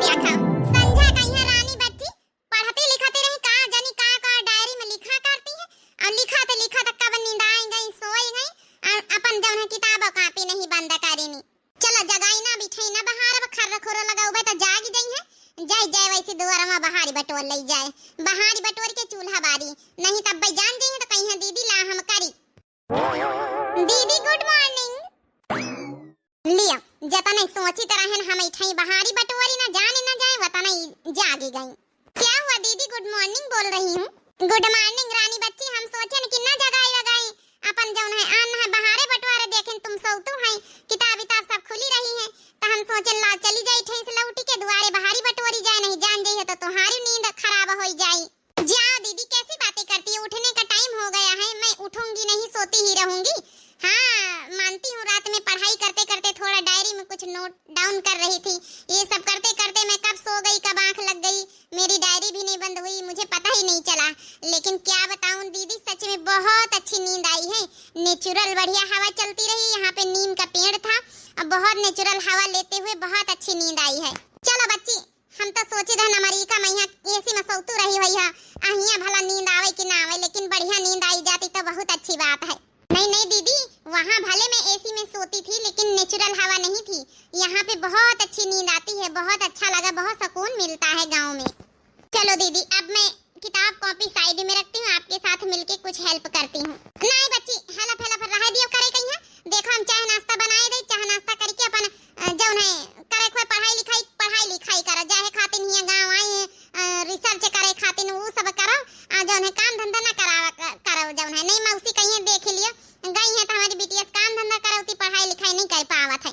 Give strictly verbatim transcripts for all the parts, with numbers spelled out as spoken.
देखो, संझा कहिया रानी बच्ची पढ़ते लिखते रही, का जानी का का डायरी में लिखा करती है, और लिखत लिखत कब नींदाई गई, सोई गई, और अपन जौन है किताब और कॉपी नहीं बंद करेनी। चलो जगाई ना, बिठाई ना बहार, अब खर्र खुर्र लगाउबे तो जाग जाई है। जाए जाए वैसे दुआर में बहारी बटोर लई जाए, बहारी बटोर के चूल्हा बारी, नहीं तब जान जाई है तो कहीं दीदी ला हम करी। दीदी गुड मॉर्निंग। लियो, जतने सोचित रहन हम इठाई बहारी बटोरी ना जाने ना जाए, वतने ही जागी गई। क्या हुआ दीदी, गुड मॉर्निंग बोल रही हूँ। गुड मॉर्निंग रानी बच्ची, हम सोचन कि ना जगाई वगाई, अपन जौन है आन है बहारे बटोरे, देखेन तुम सौतू है, किताब विताब सब खुली रही है, तो हम सोचन ला चली जाई ठेस लौटी के दुआरे बहारी बटोरी जाए, नहीं जान जाई है तो तुम्हारी नींद खराब होई जाई। जाओ दीदी, कैसी बातें करती हो, उठने का टाइम हो गया है, मैं उठूंगी नहीं, सोती ही रहूंगी। हाँ, मानती हूँ, रात में पढ़ाई करते करते थोड़ा डायरी में कुछ नोट डाउन कर रही थी, ये सब करते करते मैं कब सो गई, कब आंख लग गई, मेरी डायरी भी नहीं बंद हुई, मुझे पता ही नहीं चला। लेकिन क्या बताऊं दीदी, सच में बहुत अच्छी नींद आई है, नेचुरल बढ़िया हवा चलती रही, यहाँ पे नीम का पेड़ था, अब बहुत नेचुरल हवा लेते हुए बहुत अच्छी नींद आई है। चलो बच्ची, हम तो सोचे रहन अमेरिका में यहाँ एसी में सौतू रही हुई है, आ हियाँ भला नींद आवे कि ना आवे, लेकिन बढ़िया नींद आई जाती तो बहुत अच्छी बात है। नहीं नहीं दीदी, वहाँ भले मैं एसी में सोती थी लेकिन नेचुरल हवा नहीं थी, यहाँ पे बहुत अच्छी नींद आती है, बहुत अच्छा लगा, बहुत सुकून मिलता है गाँव में। चलो दीदी, अब मैं किताब कॉपी साइड में रखती हूँ, आपके साथ मिलके कुछ हेल्प करती हूँ। नहीं बच्ची, हेल्प हेल्प रह दियो करे कहीं। देखो हम चाह नाश्ता बनाए दे, चाह नाश्ता करके अपन, अ, जौन है करे खोए पढ़ाई लिखाई, पढ़ाई लिखाई करो, जाहे खातिन हियाँ गाँव आई है, अ, रिसर्च करे खातिन ऊ सब करो, आ जौन है काम धंधा ना करावा क-, करो, जौन है नहीं मौसी कहीं देख लियो, गई है तो हमारी बिटिया से काम धंधा करौती, पढ़ाई लिखाई नहीं कर पावत है।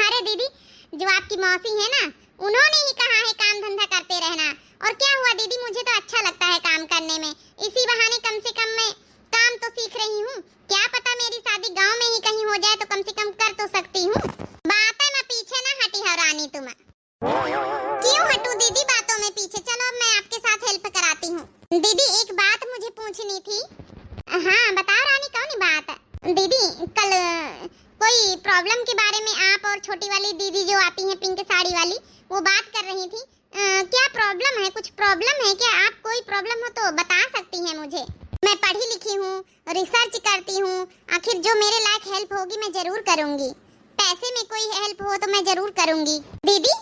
अरे दीदी, जो आपकी मौसी है ना, उन्होंने ही कहा है काम धंधा करते रहना। और क्या हुआ दीदी, मुझे तो अच्छा लगता है काम करने में, इसी बहाने कम से कम मैं काम तो सीख रही हूँ। क्या पता मेरी शादी गांव में ही कहीं हो जाए तो कम से कम कर तो सकती हूँ। बातें में पीछे ना हटी हो रानी तुम। क्यों हटूं दीदी बातों में पीछे, चलो अब मैं आपके साथ हेल्प कराती हूँ। दीदी एक बात मुझे पूछनी थी। हाँ बताओ रानी, कौन बात? दीदी कल कोई प्रॉब्लम के बारे में आप और छोटी वाली दीदी जो आती हैं पिंक साड़ी वाली, वो बात कर रही थी। अ, क्या प्रॉब्लम है? कुछ प्रॉब्लम है क्या? आप कोई प्रॉब्लम हो तो बता सकती हैं मुझे। मैं पढ़ी लिखी हूँ, रिसर्च करती हूँ, आखिर जो मेरे लायक हेल्प होगी मैं जरूर करूँगी। पैसे में कोई हेल्प हो तो मैं जरूर करूँगी। दीदी,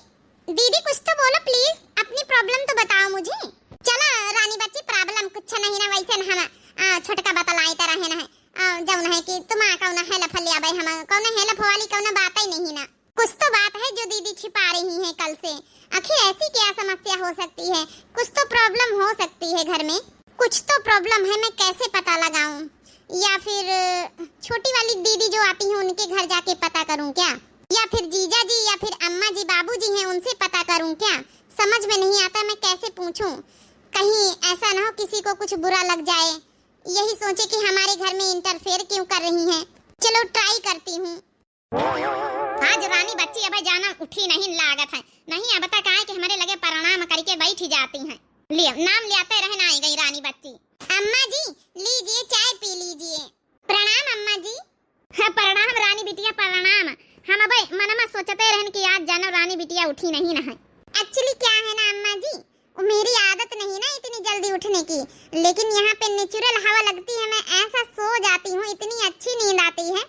दीदी कुछ तो बोलो प्लीज, अपनी प्रॉब्लम तो बताओ मुझे। चला रानी बच्ची, प्रॉब्लम कुछ नहीं ना, वैसे ना हम, आ, छोटका बतलाई तरह है ना, आ, जौन है कि तुम कौन हेल्प लिया भाई, हम कौन हेल्प वाली कौन बात ही नहीं ना। कुछ तो बात है जो दीदी छिपा रही हैं कल से। आखिर ऐसी क्या समस्या हो सकती है? कुछ तो प्रॉब्लम हो सकती है घर में। कुछ तो प्रॉब्लम है, मैं कैसे पता लगाऊं? या फिर, अ, छोटी वाली दीदी जो आती हैं उनके घर जाके पता करूं क्या? या फिर जीजा जी या फिर अम्मा जी बाबू जी हैं उनसे पता करूं क्या? समझ में नहीं आता मैं कैसे पूछूं। कहीं ऐसा ना हो किसी को कुछ बुरा लग जाए, यही सोचे कि हमारे घर में इंटरफेयर क्यों कर रही हैं। चलो ट्राई करती हूँ। आज रानी बच्ची अबे जाना उठी नहीं लागत है, नहीं अब तक आए कि हमारे लगे प्रणाम करके बैठ जाती हैं। लियो नाम लियाते रहना आई गई रानी बच्ची। अम्मा जी लीजिए चाय पी लीजिए। प्रणाम अम्मा जी। हाँ, प्रणाम रानी बिटिया प्रणाम। हम अबे मन में सोचते रहन कि आज जाना रानी बिटिया उठी नहीं ना है। एक्चुअली क्या है ना अम्मा जी, वो मेरी आदत नहीं ना इतनी जल्दी उठने की, लेकिन यहाँ पे नेचुरल हवा लगती है, मैं ऐसा सो जाती हूँ, इतनी अच्छी नींद आती है।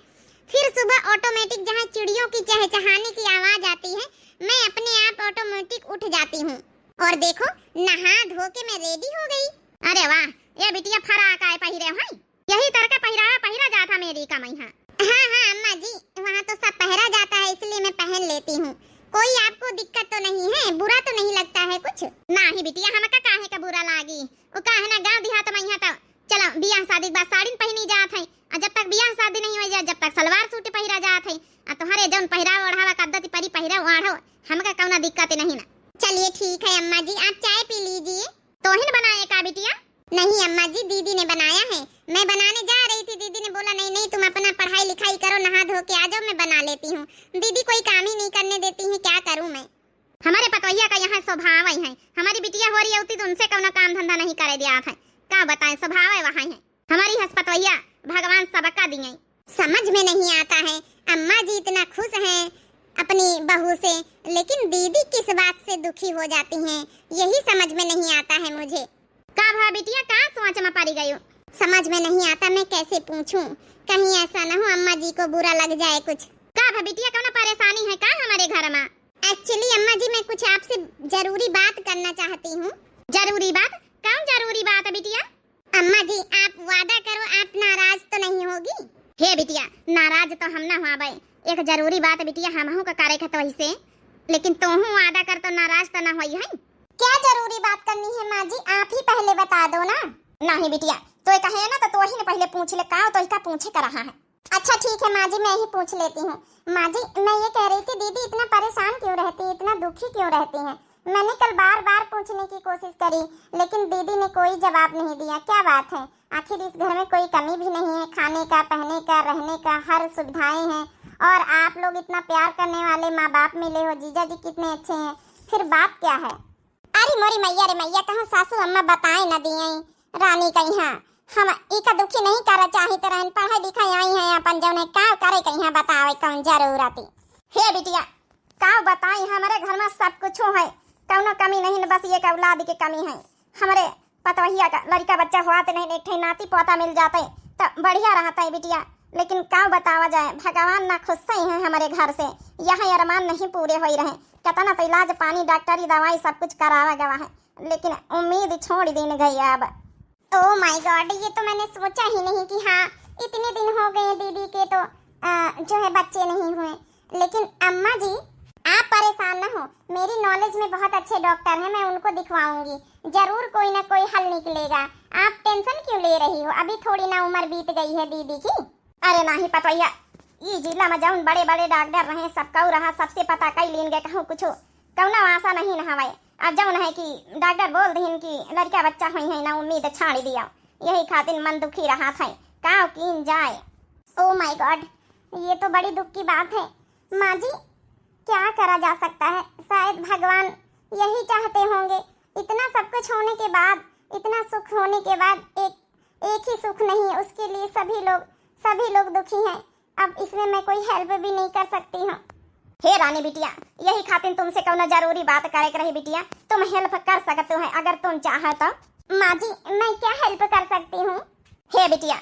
फिर सुबह ऑटोमेटिक जहाँ चिड़ियों की चहचहाने की आवाज आती है, मैं अपने आप ऑटोमेटिक उठ जाती हूँ। और देखो, नहा धो के मैं रेडी हो गई। अरे वाह, ये बिटिया फराक आए पहिरे हैं। यही तरह का पहिरावा पहिरा जात है अमेरिका में। हाँ हाँ हाँ अम्मा जी, वहाँ तो सब पहरा जाता है, इसलिए मैं पहन लेती हूँ। कोई आपको दिक्कत तो नहीं है, बुरा तो नहीं लगता है कुछ? नाही बिटिया, हमका काहे का बुरा लागी? वो काहे ना गाँव देहात में यहाँ तो चलो बियाह शादी के बाद साड़ी पहनी जात है, और जब तक बियाह शादी नहीं हो जाए जब तक सलवार सूट पहिरा जात है। आ तोहरे जौन पहिरावा ओढ़ावा का आदत परी पहिरा ओढ़ो, हमका कौनो दिक्कत नहीं ना। चलिए ठीक है अम्मा जी, आप चाय पी लीजिए। तोहिन बनाए का बिटिया? नहीं अम्मा जी, दीदी ने बनाया है। मैं बनाने जा रही थी, दीदी ने बोला, "नहीं, नहीं, तुम अपना पढ़ाई लिखाई करो, नहा धो के आ जाओ, मैं बना लेती हूँ।" दीदी कोई काम ही नहीं करने देती हैं, क्या करूँ मैं? हमारे पतोहिया का यहाँ स्वभाव ही है, हमारी बिटिया हो रही होती तो उनसे कौनो काम धंधा नहीं करे दिया था। का बताएं, स्वभाव है वहाँ है। हमारी हस पतोहिया भगवान सबका दिए। समझ में नहीं आता है, अम्मा जी इतना खुश हैं, अपनी बहू से, लेकिन दीदी किस बात से दुखी हो जाती हैं, यही समझ में नहीं आता है मुझे। का भा बिटिया, का सोच में पड़ी गयो? समझ में नहीं आता मैं कैसे पूछूं, कहीं ऐसा ना हो अम्मा जी को बुरा लग जाए कुछ। का भा बिटिया, कौन परेशानी है का हमारे घर में? Actually अम्मा जी, मैं कुछ आपसे जरूरी बात करना चाहती हूँ। जरूरी बात? कौन जरूरी बात है बिटिया? अम्मा जी, आप वादा करो, आप नाराज तो नहीं होगी? हे बिटिया, नाराज तो हम ना हुआ भाई। एक जरूरी बात बिटिया, हमहू का करे के तो ऐसे, लेकिन तोहू वादा कर तो नाराज तो ना होई है। क्या जरूरी बात करनी है माँ जी, आप ही पहले बता दो ना। नहीं बिटिया, तो ये कहे ना तो तोही ने पहले पूछ ले, का तो इसका पूछे का रहा है। अच्छा ठीक है माँ जी, मैं ही पूछ लेती हूँ। माँ जी, मैं ये कह रही थी दीदी इतना परेशान क्यों रहती है, इतना दुखी क्यों रहती हैं? मैंने कल बार बार पूछने की कोशिश करी, लेकिन दीदी ने कोई जवाब नहीं दिया। क्या बात है, आखिर इस घर में कोई कमी भी नहीं है, खाने का, पहने का, रहने का, हर सुविधाएं हैं। और आप लोग इतना प्यार करने वाले माँ बाप मिले हो, जीजा जी कितने अच्छे हैं, फिर बात क्या है? अरे मोरी मैया रे मैया, कहाँ सासू अम्मा बताए न दिए रानी कहिया। हम इका दुखी नहीं करे चाहित रहन, पढ़े लिखे आई हैं अपन, जौने का करे कहिया बतावे कौन जरूरत। हे बिटिया, का बताई, हमरे घर में सब कुछ है, कौनो कमी नहीं न, बस ये औलाद के कमी है। हमरे पतवहिया का लड़का बच्चा हुआ तो नहीं, एक ठे नाती पोता मिल जाते तो बढ़िया रहता है बिटिया, लेकिन का बतावा जाए, भगवान ना खुश ही है हमरे घर से। यह अरमान नहीं पूरे हो रहे, कितना तो इलाज पानी, डॉक्टरी दवाई सब कुछ करावा गवा है, लेकिन उम्मीद छोड़ देने गई अब। Oh my God, ये तो मैंने सोचा ही नहीं कि हाँ, इतने दिन हो गए दीदी के तो अ, जो है बच्चे नहीं हुए। लेकिन अम्मा जी, आप परेशान ना हो, मेरी नॉलेज में बहुत अच्छे डॉक्टर हैं, मैं उनको दिखवाऊंगी, जरूर कोई ना कोई हल निकलेगा। आप टेंशन क्यों ले रही हो, अभी थोड़ी ना उम्र बीत गई है दीदी की। अरे नाही पतोहिया, ई जिला में जौन बड़े बड़े डॉक्टर रहे, सबका रहा, सबसे पता कई लीन गए, कहूँ कुछ कौनो आशा नहीं न हवे। अब जौन है कि डॉक्टर बोल दीन कि लड़का बच्चा हुई है ना, उम्मीद छाड़ दिया, यही खातिर मन दुखी रहा था। का कीन जाए? Oh my God, ये तो बड़ी दुख की बात है माँ जी। क्या करा जा सकता है, शायद भगवान यही चाहते होंगे। इतना सब कुछ होने के बाद, इतना सुख होने के बाद एक, एक ही सुख नहीं है, उसके लिए सभी लोग, सभी लोग दुखी हैं। अब इसमें मैं कोई हेल्प भी नहीं कर सकती हूँ। हे रानी बिटिया, यही खातिर तुमसे कौनो जरूरी बात करे के रही बिटिया, तुम हेल्प कर सकते हो अगर तुम चाहो तो। माँ जी, मैं क्या हेल्प कर सकती हूँ? हे बिटिया,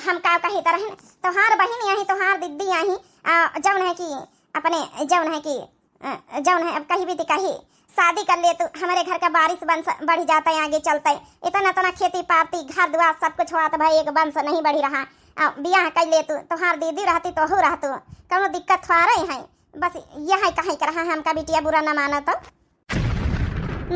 हम का कही तरह तोहार बहिन यही, तोहार दीदी यही, आ, जौन है कि अपने जौन है कि अ, जौन है, अब कही भी तो कही, शादी कर ले तू, हमरे घर का वारिस वंश बढ़ जाता है आगे चलते। इतना, इतना खेती पाती, घर दुआर सब कुछ हुआ तो भाई एक वंश नहीं बढ़ी रहा। अ, बियाह कर ले तू, तोहार दीदी रहती तोहू रहतू, कौनो दिक्कत थोड़े है। बस यह है कहे के रहा, हमका बिटिया बुरा न मानो तो।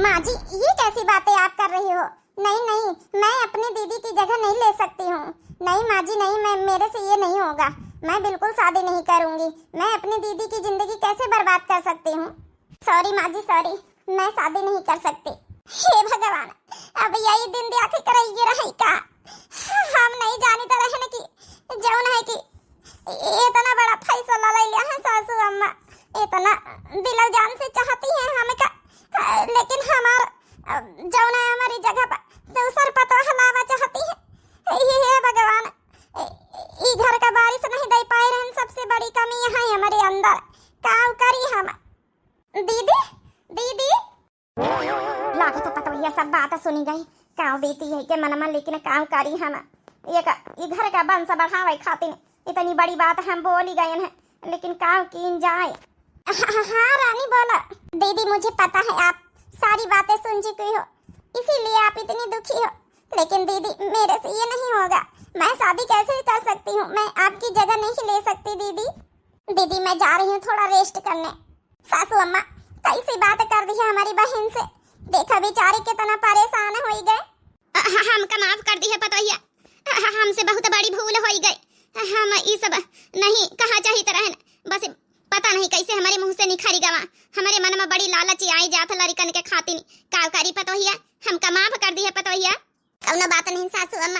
माँ जी, ये कैसी बातें आप कर रही हो? नहीं, नहीं, मैं अपनी दीदी की जगह नहीं ले सकती हूँ। नहीं माँ जी, नहीं, मैं, मेरे से ये नहीं होगा। मैं बिल्कुल शादी नहीं करूँगी। मैं अपनी दीदी की जिंदगी कैसे बर्बाद कर सकती हूँ? सॉरी माँ जी, सॉरी, मैं शादी नहीं कर सकती। हे भगवान, अब यही दिन देखी कर ये रही का? हम नहीं जानी तो रहन कि जौन है कि इतना बड़ा फैसला ले लिया है सासू अम्मा, इतना दिल जान से चाहती है हमका, लेकिन हमार, जौन है, हमारी जगह पर दूसर पतोह लावा चाहती है। हे, हे भगवान, ई घर का वारिस नहीं दे पाए रहन, सबसे बड़ी कमी यहाँ है हमारे अंदर। का करी हम? दीदी, दीदी। लागत पतोहिया सब बात सुनी गई। काव बीती है के मन में, लेकिन काव करी हम? एक ई घर का वंश बढ़ावे खातिर इतनी बड़ी बात हम बोली गए हैं, लेकिन काव कीन जाए? हाँ, हाँ, रानी बोला। दीदी, मुझे पता है आप सारी बातें सुन चुकी हो, इसीलिए आप इतनी दुखी हो। लेकिन दीदी, मेरे से ये नहीं होगा। मैं शादी कैसे कर सकती हूँ? मैं आपकी जगह नहीं ले सकती दीदी। दीदी, मैं जा रही हूँ थोड़ा रेस्ट करने। सासू अम्मा, कैसी बात कर दी है हमारी बहन से। देखा बेचारी कितना परेशान होई गए। अ, ह-, हमका माफ कर दी है पतोहिया। अ, ह-, हमसे बहुत बड़ी भूल होई गई। हम ई सब नहीं कहा चाहित रहन। बस पता नहीं कैसे हमारे मुंह से निखरी गवा। हमारे मन में बड़ी लालच आई जात लड़िकन के खातिर। का करी पतोहिया, हमका माफ कर दी है पतोहिया। कौनो बात नहीं सासू अम्मा,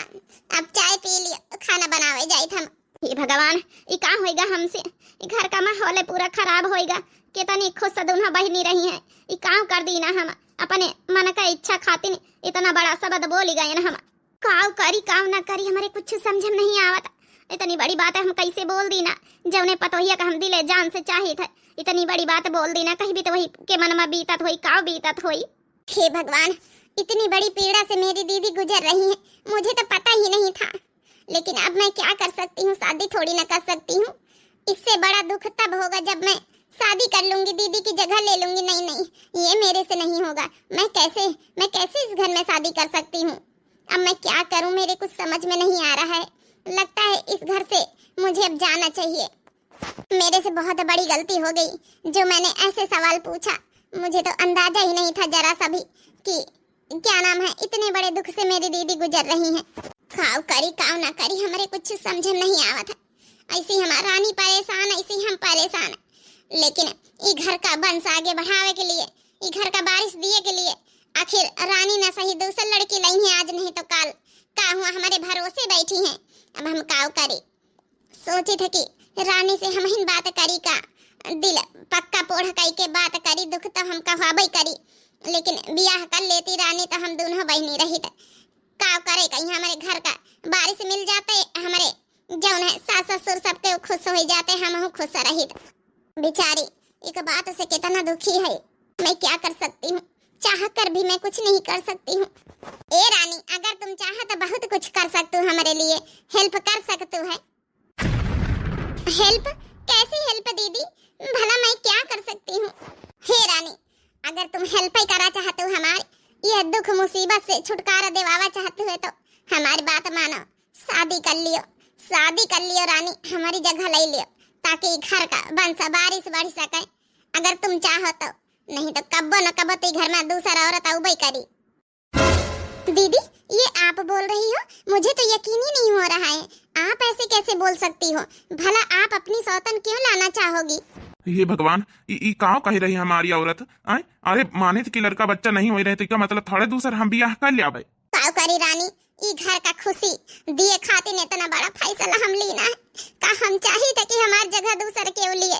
अब चाय पी लियो, खाना बनावे जाइत हम। हे भगवान, ई का होइगा हमसे? ई घर का माहौल पूरा खराब होइगा। कितनी खुश दुन्हा बहिनी रही हैं, ई का कर दी ना हम? अपने मन का इच्छा खातिर इतना बड़ा शब्द बोली गए ना हम। काव करी, काव ना करी, हमारे कुछ समझ में नहीं आवत। इतनी बड़ी बात है, हम कैसे बोल दी ना? जौने पतोहिया का हम दिले जान से चाहित है, इतनी बड़ी बात बोल दी ना, कहीं भी तो वही के मन में बीतत होई, का बीतत होई। हे भगवान, इतनी बड़ी पीड़ा से मेरी दीदी गुजर रही है, मुझे तो पता ही नहीं था। लेकिन अब मैं क्या कर सकती हूँ, शादी थोड़ी ना कर सकती हूँ। इससे बड़ा दुख तब होगा जब मैं शादी कर लूंगी, दीदी की जगह ले लूंगी। नहीं, नहीं, ये मेरे से नहीं होगा। मैं कैसे, मैं कैसे इस घर में शादी कर सकती हूँ? अब मैं क्या करूँ, मेरे कुछ समझ में नहीं आ रहा है। लगता है इस घर से मुझे अब जाना चाहिए। मेरे से बहुत बड़ी गलती हो गई जो मैंने ऐसे सवाल पूछा। मुझे तो अंदाजा ही नहीं था जरा सा भी कि क्या नाम है, इतने बड़े दुख से मेरी दीदी गुजर रही हैं। काव करी, काव ना करी, हमरे कुछ समझ में नहीं आवत है। ऐसी हमार रानी परेशान, ऐसी हम परेशान। लेकिन ई घर का वंश आगे बढ़ावे के लिए, ई घर का वारिस दिए के लिए, आखिर रानी ना सही, दूसर लड़की लइहें आज नहीं तो काल। का हुआ, हमरे भरोसे बैठी हैं, अब हम काव करी। सोचित है कि रानी से हमहिन बात करी का, दिल पक्का पोढ़ कई के बात करी, दुख तो हम कहवाबे करी, लेकिन बियाह कर लेती रानी तो हम दोनों बहिनी रहित। का करे कहीं, हमरे घर का वारिस मिल जाते, हमरे जौन है सास ससुर सबके खुश हो जाते, हमहू खुश रहित। बेचारी एक बात से कितना दुखी है, मैं क्या कर सकती हूँ, चाह कर भी मैं कुछ नहीं कर सकती हूँ। ए रानी, अगर तुम चाहो तो बहुत कुछ कर सकती हो, हमरे लिए हेल्प कर सकती है। हेल्प? कैसी हेल्प दीदी? भला मैं क्या कर सकती हूँ? हे रानी, अगर तुम हेल्प ही करा चाहते हो हमारी, यह दुख मुसीबत से छुटकारा दिवावा चाहते हो तो हमारी बात मानो, शादी कर लियो, शादी कर लियो रानी, हमारी जगह ले लियो, ताकि घर का वंश वारिस बढ़ सके, अगर तुम चाहो तो। नहीं तो कब्बो न कब्बो तो घर में दूसरा औरत आउबे करी। दीदी, ये आप बोल रही हो? मुझे तो यकीन ही नहीं हो रहा है। आप ऐसे कैसे बोल सकती हो? भला आप अपनी सौतन क्यों लाना चाहोगी? हे भगवान, ई, ई काव कह रही हमारी औरत? आय? अरे, मानित कि लड़का बच्चा नहीं होई रहे, तो का मतलब थोड़े दूसर हम बियाह कर ल्याबे? काव करी रानी, ई घर का खुशी दिए खातिर इतना बड़ा फैसला हम लीना है। का हम चाहित कि हमार जगह दूसर केहू लिए?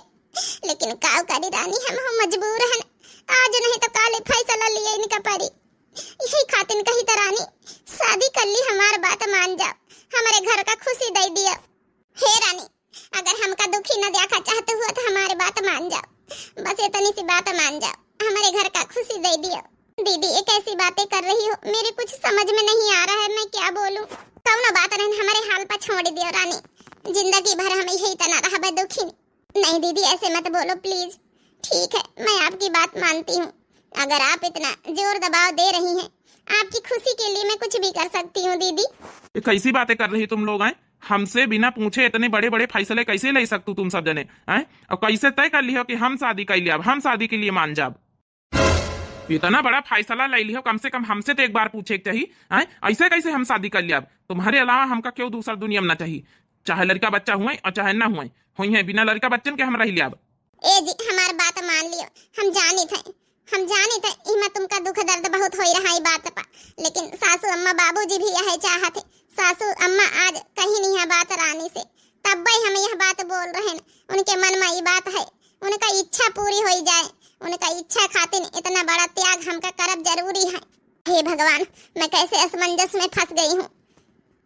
लेकिन काव करी रानी, हम हो मजबूर हन। आज नहीं तो काले फैसला लिए इनका परी। यही खातिन कही त रानी, शादी कर ली, हमार बात मान जाओ, हमारे घर का खुशी दे दियो। हे रानी, अगर हमका दुखी न देखा चाहते हुआ तो हमारे बात मान जाओ, बस इतनी सी बात मान जाओ, हमारे घर का खुशी दे दियो। दीदी, ये कैसी बातें कर रही हो? मेरे कुछ समझ में नहीं आ रहा है, मैं क्या बोलूं? कौनो बात नहीं, हमारे हाल पर छोड़ दियो रानी, जिंदगी भर हम यही तना रहबे दुखी। नहीं दीदी, ऐसे मत बोलो please। ठीक है, मैं आपकी बात मानती हूँ। अगर आप इतना जोर दबाव दे रही हैं, आपकी खुशी के लिए मैं कुछ भी कर सकती हूँ दीदी। ये कैसी बातें कर रही तुम लोग हैं? हमसे बिना पूछे इतने बड़े बड़े फैसले कैसे ले सकतू तुम सब जने हैं? और कैसे तय कर लियो कि हम शादी कर लियाब, हम शादी के लिए मान जाब? इतना बड़ा फैसला ले लियो, कम से कम हमसे तो एक बार पूछे के चाहिए, हैं? ऐसे कैसे हम शादी कर लियाब? तुम्हारे अलावा हमका क्यों दूसर दुनिया में ना चाहिए, चाहे लड़का बच्चा हुए और चाहे ना हुए, हुई है, बिना लड़का बच्चन के हम रह लियाब। ए जी, हमार बात मान लियो, हम जानित है, हम जानित है, इमा तुमका दुख दर्द बहुत होई रहा है बात पा, लेकिन सासू अम्मा बाबूजी भी यह चाहत है। सासू अम्मा आज कही नहीं है बात रानी से, तब्बे हम यह बात बोल रहे हैं। उनके मन में ये बात है, उनका इच्छा पूरी होई जाए, उनका इच्छा खातिर इतना बड़ा त्याग हमका करब जरूरी है। हे भगवान, मैं कैसे असमंजस में फंस गई हूँ।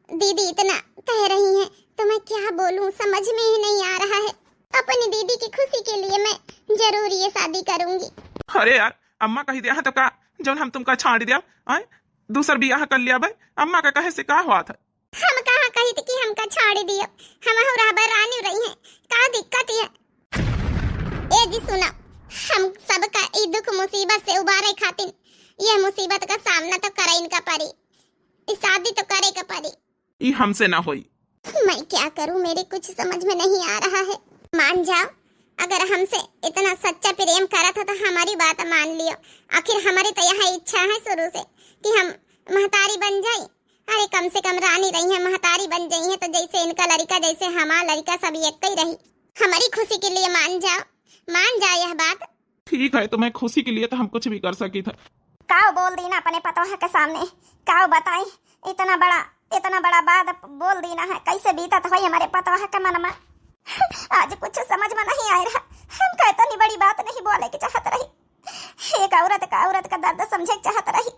दीदी इतना कह रही हैं तो मैं क्या बोलूँ, समझ में ही नहीं आ रहा है। अपनी दीदी की खुशी के लिए मैं जरूर ये शादी करूंगी। अरे यार, अम्मा कही दिया है तो का, जौन हम तुमका छाड़ दिया, आए? दूसर बियाह कर लिया भाई, अम्मा का कहे से का हुआ था? हम कहाँ कही थी कि हमका छाड़ दियो, हम रहबे रानी रही हैं, का दिक्कत है? ए जी सुनो, हम सबका ई दुख मुसीबत से उबारे खातिर यह मुसीबत का सामना तो करे इनका पड़ी, ई शादी तो करे के पड़ी। ई हमसे ना होई। मैं क्या करूं, मेरे कुछ समझ में नहीं आ रहा है। मान जाओ, अगर हमसे इतना सच्चा प्रेम करत हो तो हमारी बात मान लियो। आखिर हमारी तो यह इच्छा है शुरू से कि हम महतारी बन जाई। अरे कम से कम रानी रही है, महतारी बन जाई है तो जैसे इनका लड़का जैसे हमार लड़का सब एक ही रही। हमारी खुशी के लिए मान जाओ, मान जाओ यह बात। ठीक है, तुम्हें खुशी के लिए तो हम कुछ भी कर सकी थे। काव बोल दीना अपने पतोह के सामने, काव बताई, इतना बड़ा, इतना बड़ा बात बोल दीना है, कैसे बीतत होई हमारे पतोह के मन में। आज कुछ समझ में नहीं आ रहा, हम का इतनी बड़ी बात नहीं बोले के चाहत रही। एक औरत का, औरत का दर्द समझे के चाहत रही,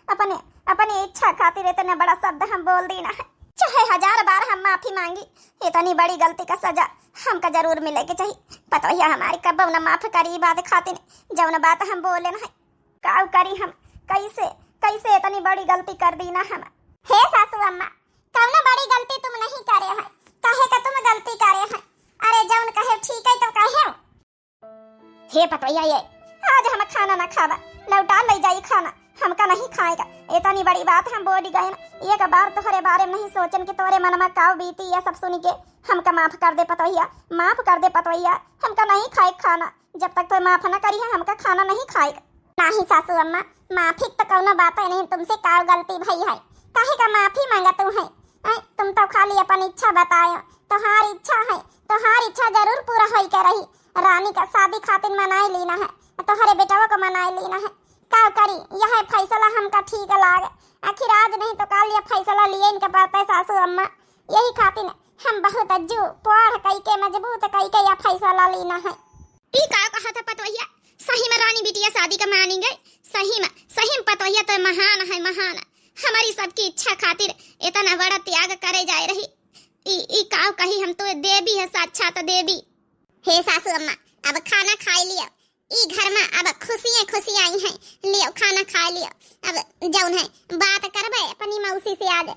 अपने, अपनी इच्छा खातिर इतना बड़ा शब्द हम बोल दीना है। चाहे हजार बार हम माफी मांगी, इतनी बड़ी गलती का सजा हमका जरूर मिले के चाही। पतोहिया हमारी कब्बो न माफ करी ई बात खातिर, जौन बात हम बोले न है। काउ करी हम, कैसे, कैसे इतनी बड़ी गलती कर दी ना हम। हे सासू अम्मा, कौनो बड़ी गलती तुम नहीं करे हैं, काहे का तुम गलती करे हैं? अरे जौन कहे ठीक है तो कहे। हे पतोहिया ये, आज हम खाना ना खाबा, लौटा ले जाई खाना, हमका नहीं खाएगा। इतनी बड़ी बात हम बोली गए ना, एक बार तोहरे बारे में नहीं सोचन कि तोरे मन में काउ बीती, ये सब सुन के। हमका माफ कर दे पतोहिया, माफ कर दे पतोहिया, हमका नहीं खाए खाना। जब तक तोहे माफ ना करी है, हमका खाना नहीं खाएगा। नाही सासू अम्मा, माफी तो कौनो बात नहीं, तुमसे का गलती भई है, काहे का माफी मांगा तू है? हैं, तुम तो खाली अपन इच्छा बतायो, तोहार इच्छा है, तोहार इच्छा जरूर पूरा होई के रही। रानी का शादी खातिर मनाए लीना है, तोहरे बेटवा को मनाए लीना है। का करी, यह फैसला हमका ठीक लागे, आखिर आज नहीं तो काल यह फैसला लिए इनके पड़ते सासू अम्मा। यही खातिर हम बहुत अज्जू पढ़ कई के मजबूत कई के यह फैसला लीना है। ई का कहा था पतोहिया? सही में रानी बिटिया शादी का मानी गई? सही में, सही में पतोहिया तो महान है, महान। हमारी सबकी इच्छा खातिर इतना बड़ा त्याग करे जाए रही। ई, ई काव कही, हम तो देवी है, साक्षात देवी। हे सासू अम्मा, अब खाना खाए लियो। ई घर में अब खुशियाँ खुशियाँ आई हैं। लियो खाना खाए लियो। अब जौन है बात करबे अपनी मौसी से आज,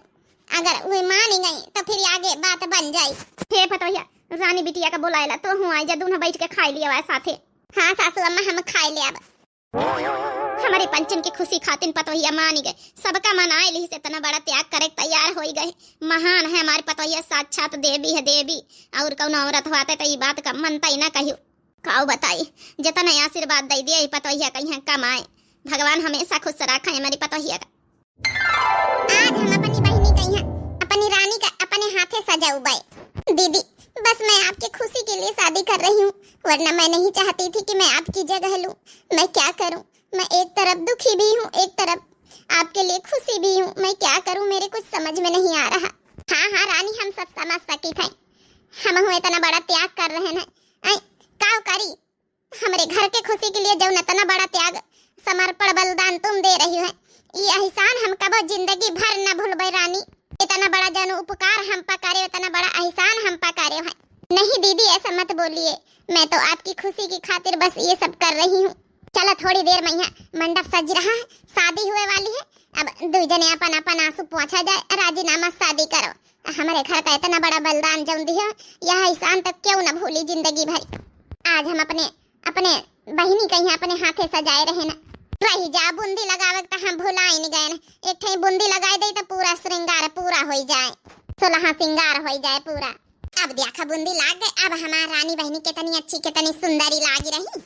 अगर वो मान गई तो फिर आगे बात बन जाई। हे पतोहिया, रानी बिटिया का बुलाएला, तो हूँ आई जा, दूनो बैठ के खाए लियो आए साथे। हाँ सासू अम्मा, हम खाए ले अब। हमारे पंचन की खुशी खातिन पतोहिया मान गए, सबका मनाए लिहिस, इतना बड़ा त्याग करे तैयार होई गए। महान है हमारी पतोहिया, साक्षात देवी है देवी। और कौनो औरत होते तो ई बात का मनता ही ना कहियो। काऊ बताई, जितना आशीर्वाद दे दिए ई पतोहिया कहीं कमाए। भगवान हमेशा खुश रखे हमारी पतोहिया का। आज हम अपनी बहिनी कहिया, अपनी रानी का अपने हाथे सजाउबे। दीदी, बस मैं आपकी खुशी के लिए शादी कर रही हूँ, वरना मैं नहीं चाहती थी कि मैं आपकी जगह लूँ। मैं क्या करूँ, मैं एक तरफ दुखी भी हूँ, एक तरफ आपके लिए खुशी भी हूँ। मैं क्या करूँ, मेरे कुछ समझ में नहीं आ रहा। हाँ, हाँ रानी, हम सब समझ सकी थे, हम हूँ इतना बड़ा त्याग कर रहे हैं। ऐ, काव करी, हमरे घर के खुशी के लिए जौन इतना बड़ा त्याग, समर्पण, बलिदान तुम दे रही है, ये एहसान हम कबो जिंदगी भर न भूलबे रानी। इतना बड़ा जौन उपकार हम पा करे, इतना बड़ा एहसान हम पा करे है। नहीं दीदी, ऐसा मत बोलिए, मैं तो आपकी खुशी की खातिर बस ये सब कर रही हूँ। चलो, थोड़ी देर में यहाँ मंडप सज रहा है, शादी हुए वाली है। अब दुई जने अपन अपन आंसू पोंछा जाए, राजीनामा शादी करो। हमरे घर का इतना बड़ा बलिदान जौन दिया, यह एहसान तो क्यों न भूली जिंदगी भर। आज हम अपने, अपने बहिनी कहिया अपने हाथे सजाए रहे न। रही जा, बूंदी लगावे त हम भुलाइन गए न। एक ठे बूंदी लगाए दे तो पूरा श्रृंगार पूरा होई जाए, सोलहा श्रृंगार होई जाए पूरा। अब देखा बूंदी लाग गए, अब हमार रानी बहिनी कितनी अच्छी, कितनी सुंदरी लागी रही।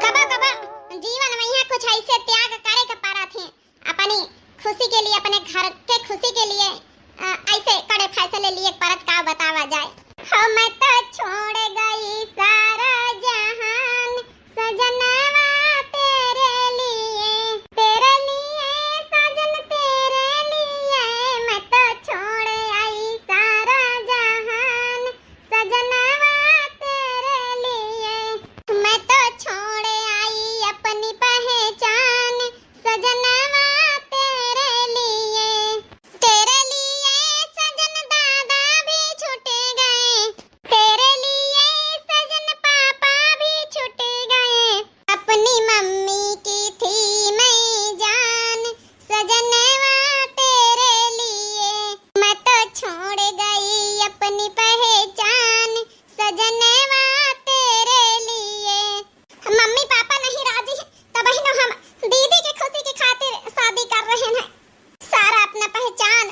कबो कबो जीवन में यहाँ कुछ ऐसे त्याग करे के पड़त है, अपनी खुशी के लिए, अपने घर के खुशी के लिए, अ, ऐसे कड़े फैसले लिए के पड़त, का बतावा जाए। हो मैं तो छोड़ गई सारा जहान सजनवा तेरे लिए, तेरे लिए साजन तेरे लिए, मैं तो छोड़ आई सारा जहान सजनवा तेरे लिए, मैं तो छोड़ आई अपनी पहचान सजनवा तेरे लिए। तेरे लिए सजन दादा भी छूट गए, तेरे लिए सजन पापा भी छूट गए। अपनी मम्मी की थी मैं जान, सजनवा तेरे लिए। मैं तो छोड़ गई अपनी पहचान, सजनवा तेरे लिए। मम्मी पापा नहीं राजी है, तब ही ना हम दीदी के खुशी की खातिर शादी कर रहे हैं। सारा अपना पहचान,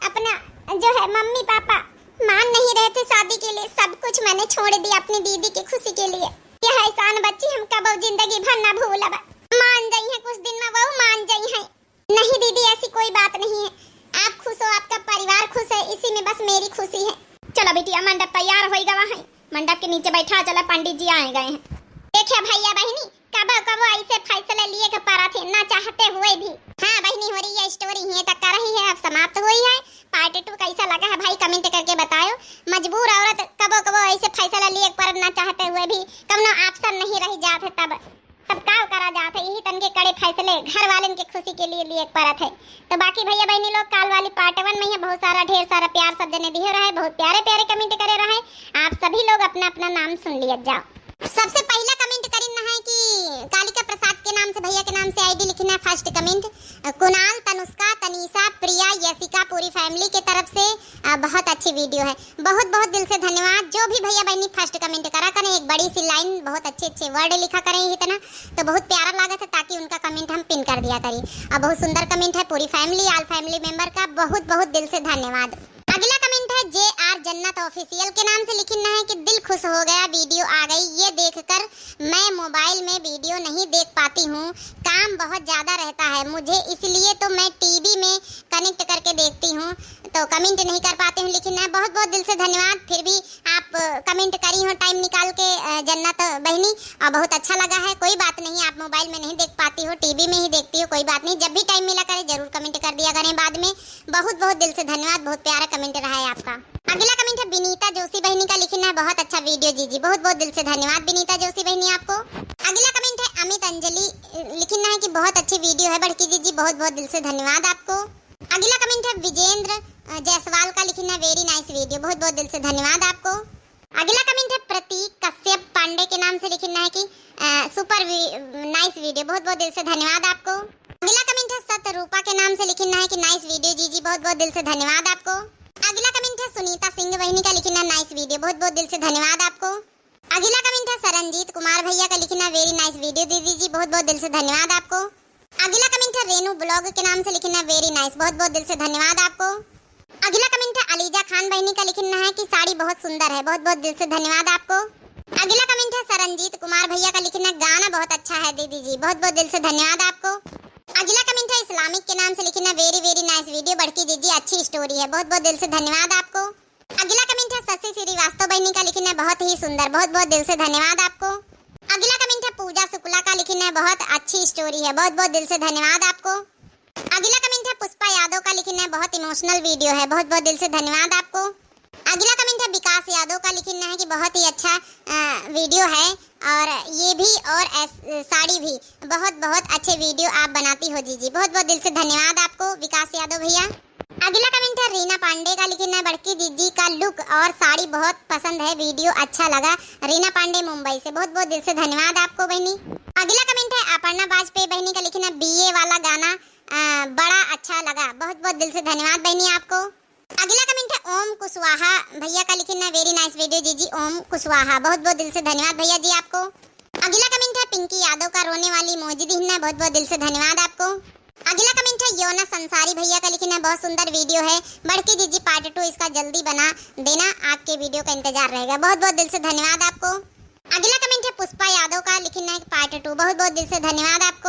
अपना जो है मम्मी पापा मान नहीं रहे थे शादी के लिए, सब कुछ मैंने छोड़ दिया अपनी दीदी की खुशी के लिए। यह एहसान बच्ची हम कबो जिंदगी भर ना भूलब। मान जाई है कुछ दिन में, वो मान जाई है। नहीं दीदी, ऐसी कोई बात नहीं है। आप खुश हो, आपका परिवार खुश है, इसी में बस मेरी खुशी है। चलो बिटिया, मंडप तैयार होई गवा है, मंडप के नीचे बैठा चला, पंडित जी आए गए हैं। देखिए भैया बहिनी, कबो कबो ऐसे फैसले लिए के पड़त है, ना चाहते हुए भी। हाँ बहिनी, हो रही है स्टोरी, ये तक का रही है, अब समाप्त हुई है। पार्ट टू कैसा लगा है भाई, कमेंट करके बतायो। मजबूर औरत कबो कबो ऐसे फैसला लिए के पड़त, ना चाहते हुए भी कौनो ऑप्शन नहीं रह जात है, तब तब का करा जात है, यही तन के कड़े फैसले इसलिए घर वालन के खुशी के लिए लिए परत है। तो बाकी भैया बहनी लोग, काल वाली part one में ही बहुत सारा, ढेर सारा प्यार सब जने दिहे रहे, बहुत प्यारे प्यारे comment करे रहे। आप सभी लोग अपना अपना नाम सुन लिया जाओ। सबसे पहला comment करिन है कि कालिका प्रसाद के नाम से, भैया के नाम से ID लिखिन है first comment, कुणाल, तनुष्का, तनीषा, प्रिया, यशिका, पूरी family के तरफ से, अ, बहुत अच्छी video है। बहुत बहुत दिल से धन्यवाद। जो भी भैया बहनी first comment करा करें, एक बड़ी सी line, बहुत अच्छे अच्छे word लिखा करें इतना, तो बहुत प्यारा लागत है, ताकि उनका comment हम pin कर दिया करी। अब बहुत सुंदर comment है पूरी family, all family member का बहुत बहुत दिल से धन्यवाद। अगला comment है जे आर जन्नत official के नाम से लिखिन है कि दिल खुश हो गया, video आ गई, ये देखकर मैं mobile में video नहीं देख पाती हूँ, काम बहुत ज़्यादा रहता है मुझे, इसलिए तो मैं TV में connect करके देखती हूँ। तो comment नहीं कर पाती हूँ, लेकिन बहुत बहुत दिल से धन्यवाद। फिर भी आप, अ, comment करी हो time निकाल के, अ, जन्नत बहनी, और बहुत अच्छा लगा है। कोई बात नहीं, आप mobile में नहीं देख पाती हो, TV में ही देखती हो, कोई बात नहीं, जब भी time मिला करे जरूर comment कर दिया करें बाद में। बहुत बहुत दिल से धन्यवाद, बहुत प्यारा comment रहा है आपका। अगला comment है विनीता जोशी बहनी का, लिखिन है बहुत अच्छा video जीजी, बहुत बहुत दिल से धन्यवाद विनीता जोशी बहनी आपको। अगला comment है अमित अंजलि, लिखिन है कि बहुत अच्छी video है बड़की जीजी, बहुत बहुत दिल से धन्यवाद आपको। अगला comment है विजेंद्र, अ, जायसवाल का, लिखिन है very nice video, बहुत बहुत दिल से धन्यवाद आपको। अगला comment है प्रतीक कश्यप पांडे के नाम से, लिखिन है कि, अ, super vi-, nice video, बहुत बहुत दिल से धन्यवाद आपको। अगला comment है सत रूपा के नाम से, लिखिन है कि nice video जीजी, बहुत बहुत दिल से धन्यवाद आपको। अगला comment है सुनीता सिंह बहनी का, लिखिन है nice video, बहुत बहुत दिल से धन्यवाद आपको। अगला comment है सरनजीत कुमार भैया का, लिखिन है very nice video दीदी जी, बहुत बहुत दिल से धन्यवाद आपको। अगला comment है रेनू vlog के नाम से, लिखिन है very nice, बहुत बहुत दिल से धन्यवाद आपको। अगला comment है अलीजा खान बहनी का, लिखिन है कि साड़ी बहुत सुंदर है, बहुत बहुत दिल से धन्यवाद आपको। अगला comment है सरनजीत कुमार भैया का, लिखिन है गाना बहुत अच्छा है दीदी जी, बहुत बहुत दिल से धन्यवाद आपको। अगला comment है इस्लामिक के नाम से, लिखिन है very very nice video बड़की जीजी, अच्छी story है, बहुत बहुत दिल से धन्यवाद आपको। अगला comment है शशि श्रीवास्तव बहनी का, लिखिन है बहुत ही सुंदर, बहुत बहुत दिल से धन्यवाद आपको। अगला comment है पूजा शुक्ला का, लिखिन है बहुत अच्छी story है, बहुत बहुत दिल से धन्यवाद आपको। अगला comment है पुष्पा यादव का, लिखिन है बहुत emotional video है, बहुत बहुत दिल से धन्यवाद आपको। अगला comment है विकास यादव का, लिखिन है कि बहुत ही अच्छा, अ, video है, और ये भी और ऐस-, साड़ी भी, बहुत बहुत अच्छे video आप बनाती हो जीजी, बहुत बहुत दिल से धन्यवाद आपको विकास यादव भैया। अगला comment है रीना पांडे का, लिखिन है बड़की जीजी का look और साड़ी बहुत पसंद है, video अच्छा लगा। रीना पांडे मुंबई से, बहुत बहुत दिल से धन्यवाद आपको बहनी। अगला comment है अपर्णा वाजपेयी बहनी का, लिखिन है बीए वाला गाना, अ, बड़ा अच्छा लगा, बहुत बहुत दिल से धन्यवाद बहनी आपको। अगला comment है ओम कुशवाहा भैया का, लिखिन है very nice video जीजी ओम कुशवाहा, बहुत बहुत दिल से धन्यवाद भैया जी आपको। अगला comment है पिंकी यादव का, रोने वाली emoji दिहिन है, बहुत बहुत दिल से धन्यवाद आपको। अगला comment है योनस अंसारी भैया का, लिखिन है बहुत सुंदर video है बड़की जीजी, part two इसका जल्दी बना देना, आपके video का इंतजार रहेगा, बहुत बहुत दिल से धन्यवाद आपको। अगला comment है पुष्पा यादव का, लिखिन है part two, बहुत बहुत दिल से धन्यवाद आपको।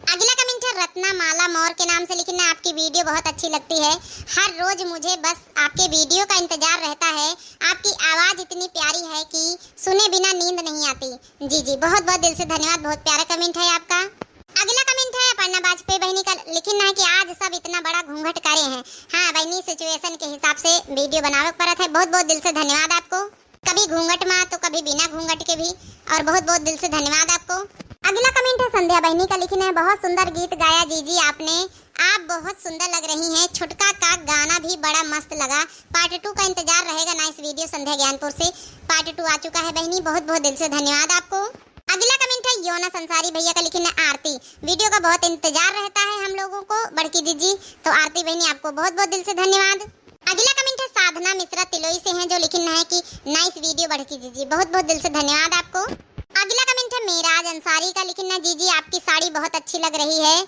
अगला comment है रत्ना माला मौर्य के नाम से, लिखिन है आपकी video बहुत अच्छी लगती है, हर रोज मुझे बस आपके video का इंतजार रहता है, आपकी आवाज इतनी प्यारी है कि सुने बिना नींद नहीं आती। जी जी, बहुत बहुत दिल से धन्यवाद, बहुत प्यारा comment है आपका। अगला comment है अपर्णा वाजपेयी बहनी का, लिखिन है कि आज सब इतना बड़ा घूंघट करे हैं। हाँ बहनी, situation के हिसाब से video बनावे के परत है। बहुत बहुत दिल से धन्यवाद आपको। कभी घूंघट मा तो कभी बिना घूंघट के भी, और बहुत बहुत दिल से धन्यवाद आपको। अगला comment है संध्या बहनी का, लिखिन है बहुत सुंदर गीत गाया जीजी आपने, आप बहुत सुंदर लग रही हैं। छुटका का गाना भी बड़ा मस्त लगा। Part two का इंतजार रहेगा। Nice video संध्या ज्ञानपुर से, part two आ चुका है बहनी, बहुत बहुत दिल से धन्यवाद आपको। अगला comment है योनस अंसारी भैया का, लिखिन है आरती, video का बहुत इंतजार रहता है हम लोगों को बड़की जीजी, तो आरती बहनी आपको बहुत बहुत दिल से धन्यवाद। अगला comment है साधना मिश्रा तिलोई से हैं, जो लिखिन है कि nice video बड़की जीजी, बहुत बहुत दिल से धन्यवाद आपको। अगला comment है मेराज अंसारी का, लिखिन है जीजी आपकी साड़ी बहुत अच्छी लग रही है,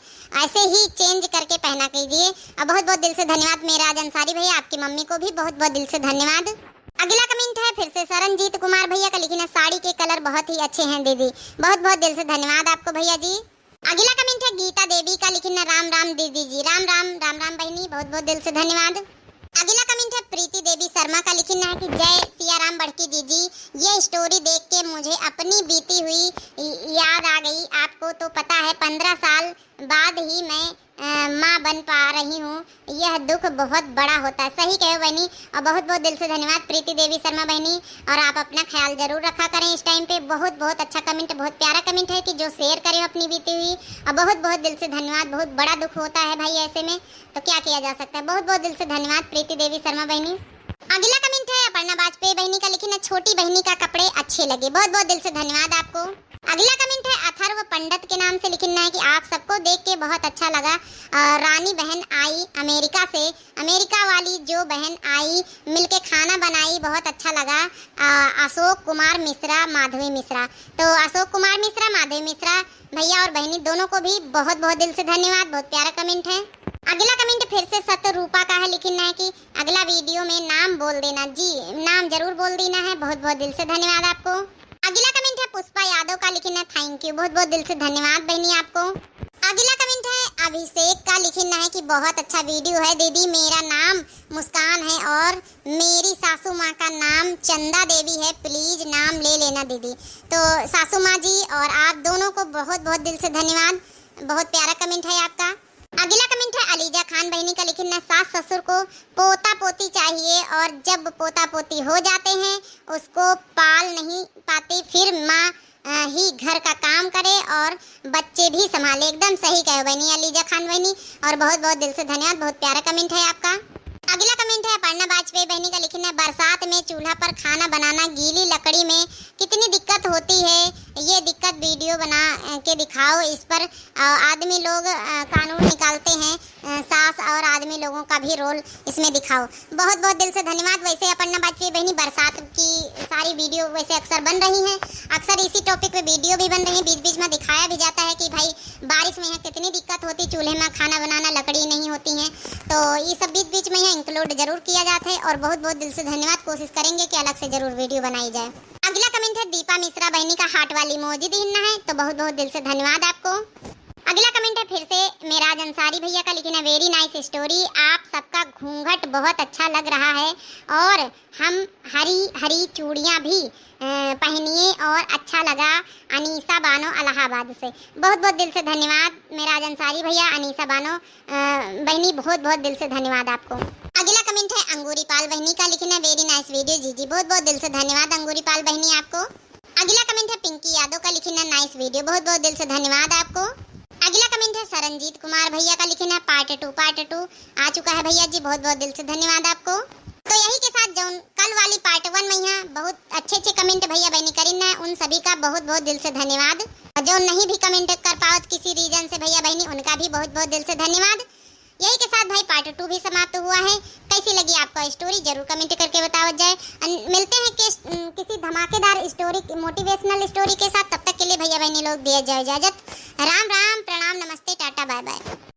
ऐसे ही change करके पहना कीजिए। और बहुत बहुत दिल से धन्यवाद मेराज अंसारी भैया, आपकी मम्मी को भी बहुत बहुत दिल से धन्यवाद। अगला comment है फिर से सरनजीत कुमार भैया का, लिखिन है साड़ी के colour बहुत ही अच्छे हैं दीदी, बहुत बहुत दिल से धन्यवाद आपको भैया जी। अगला comment है गीता देवी का, लिखिन है राम राम दीदी जी, राम राम, राम राम बहनी, बहुत बहुत दिल से धन्यवाद। अगला comment है प्रीति देवी शर्मा का, लिखिन है कि जय सिया राम बड़की जीजी, ये story देख के मुझे अपनी बीती हुई य-, याद आ गई, आप को तो पता है, पन्द्रह साल बाद ही मैं, अ, माँ बन पा रही हूँ। यह दुख बहुत बड़ा होता है। सही कहे बहिनी, और बहुत बहुत दिल से धन्यवाद प्रीति देवी शर्मा बहिनी, और आप अपना ख्याल जरूर रखा करें इस time पे। बहुत बहुत अच्छा comment, बहुत प्यारा comment है कि जो share करें अपनी बीती हुई, और बहुत बहुत दिल से धन्यवाद। बहुत बड़ा दुख होता है भाई ऐसे में, तो क्या किया जा सकता है। बहुत बहुत दिल से धन्यवाद प्रीति देवी शर्मा बहिनी। अगला comment है अपर्णा वाजपेयी बहिनी का, लिखिन है, छोटी बहिनी का कपड़े अच्छे लगे। बहुत बहुत दिल से धन्यवाद आपको। अगला comment है अथर्व पंडित के नाम से, लिखिन है कि आप सबको देख के बहुत अच्छा लगा। अ, रानी बहन आई अमेरिका से, अमेरिका वाली जो बहन आई, मिलके खाना बनाई, बहुत अच्छा लगा। अ, अशोक कुमार मिश्रा, माधवी मिश्रा। तो अशोक कुमार मिश्रा, माधवी मिश्रा, भैया और बहिनी दोनों को भी बहुत बहुत दिल से धन्यवाद, बहुत प्यारा comment है। अगला comment फिर से सतरूपा का है, लिखिन है कि अगला video में नाम बोल देना। जी, नाम जरूर बोल देना है। बहुत बहुत दिल से धन्यवाद आपको। अगला comment है पुष्पा यादव का, लिखिन है, thank you, बहुत बहुत दिल से धन्यवाद बहिनी आपको। अगला comment है अभिषेक का, लिखिन है कि बहुत अच्छा video है दीदी, मेरा नाम मुस्कान है और मेरी सासू माँ का नाम चंदा देवी है, please नाम ले लेना दीदी। तो सासू माँ जी और आप दोनों को बहुत बहुत दिल से धन्यवाद, बहुत प्यारा comment है आपका। अगला comment है अलीजा खान बहिनी का, लिखिन है, सास ससुर को पोता पोती चाहिए और जब पोता पोती हो जाते हैं उसको पाल नहीं पाते, फिर माँ, अ, ही घर का काम करे और बच्चे भी संभाले। एकदम सही कहे बहिनी अलीजा खान बहिनी, और बहुत बहुत दिल से धन्यवाद, बहुत प्यारा comment है आपका। अगला comment है अपर्णा वाजपेयी बहिनी का, लिखिन है, बरसात में चूल्हा पर खाना बनाना, गीली लकड़ी में कितनी दिक्कत होती है, ये दिक्कत video बना, अ, के दिखाओ। इस पर, अ, आदमी लोग, अ, कानून निकालते हैं, अ, सास और आदमी लोगों का भी role इसमें दिखाओ। बहुत बहुत दिल से धन्यवाद। वैसे अपर्णा वाजपेयी बहिनी, बरसात की सारी video वैसे अक्सर बन रही हैं, अक्सर इसी topic पे video भी बन रही है, बीच बीच में दिखाया भी जाता है कि भाई बारिश में यहाँ कितनी दिक्कत होती, चूल्हे में खाना बनाना, लकड़ी नहीं होती है, तो ये सब बीच बीच में यहाँ include जरूर किया जाता है। और बहुत बहुत दिल से धन्यवाद, कोशिश करेंगे कि अलग से जरूर video बनाई जाए। अगला comment है दीपा मिश्रा बहिनी का, heart वाली emoji दिहिन है, तो बहुत बहुत दिल से धन्यवाद आपको। अगला comment है फिर से मेराज अंसारी भैया का, लिखिन है, very nice story, आप सबका घूंघट बहुत अच्छा लग रहा है और हम हरी हरी चूड़ियाँ भी, अ, पहनिए और अच्छा लगा। अनीसा बानो इलाहाबाद से। बहुत बहुत दिल से धन्यवाद मेराज अंसारी भैया, अनीसा बानो, अ, बहिनी, बहुत बहुत दिल से धन्यवाद आपको। अगला comment है अंगूरी पाल बहिनी का, लिखिन है, very nice video जीजी, बहुत बहुत दिल से धन्यवाद अंगूरी पाल बहिनी आपको। अगला comment है पिंकी यादव का, लिखिन है, nice video, बहुत बहुत दिल से धन्यवाद आपको। अगला comment है सरनजीत कुमार भैया का, लिखिन है, part two, part two आ चुका है भैया जी, बहुत बहुत दिल से धन्यवाद आपको। तो यही के साथ जौन कल वाली part one में यहाँ बहुत अच्छे अच्छे comment भैया बहिनी करिन है, उन सभी का बहुत बहुत दिल से धन्यवाद। और जौन नहीं भी comment कर पावत किसी reason से भैया बहिनी, उनका भी बहुत बहुत दिल से धन्यवाद। यही के साथ भाई part two भी समाप्त हुआ है। कैसी लगी आपको story, जरूर comment करके बतावत जाए। अन-, मिलते हैं किस, उम, किसी धमाकेदार story, motivational story के साथ। तब तक के लिए भैया बहिनी लोग दिया जाए इजाजत। राम राम, प्रणाम, नमस्ते, टाटा, bye bye।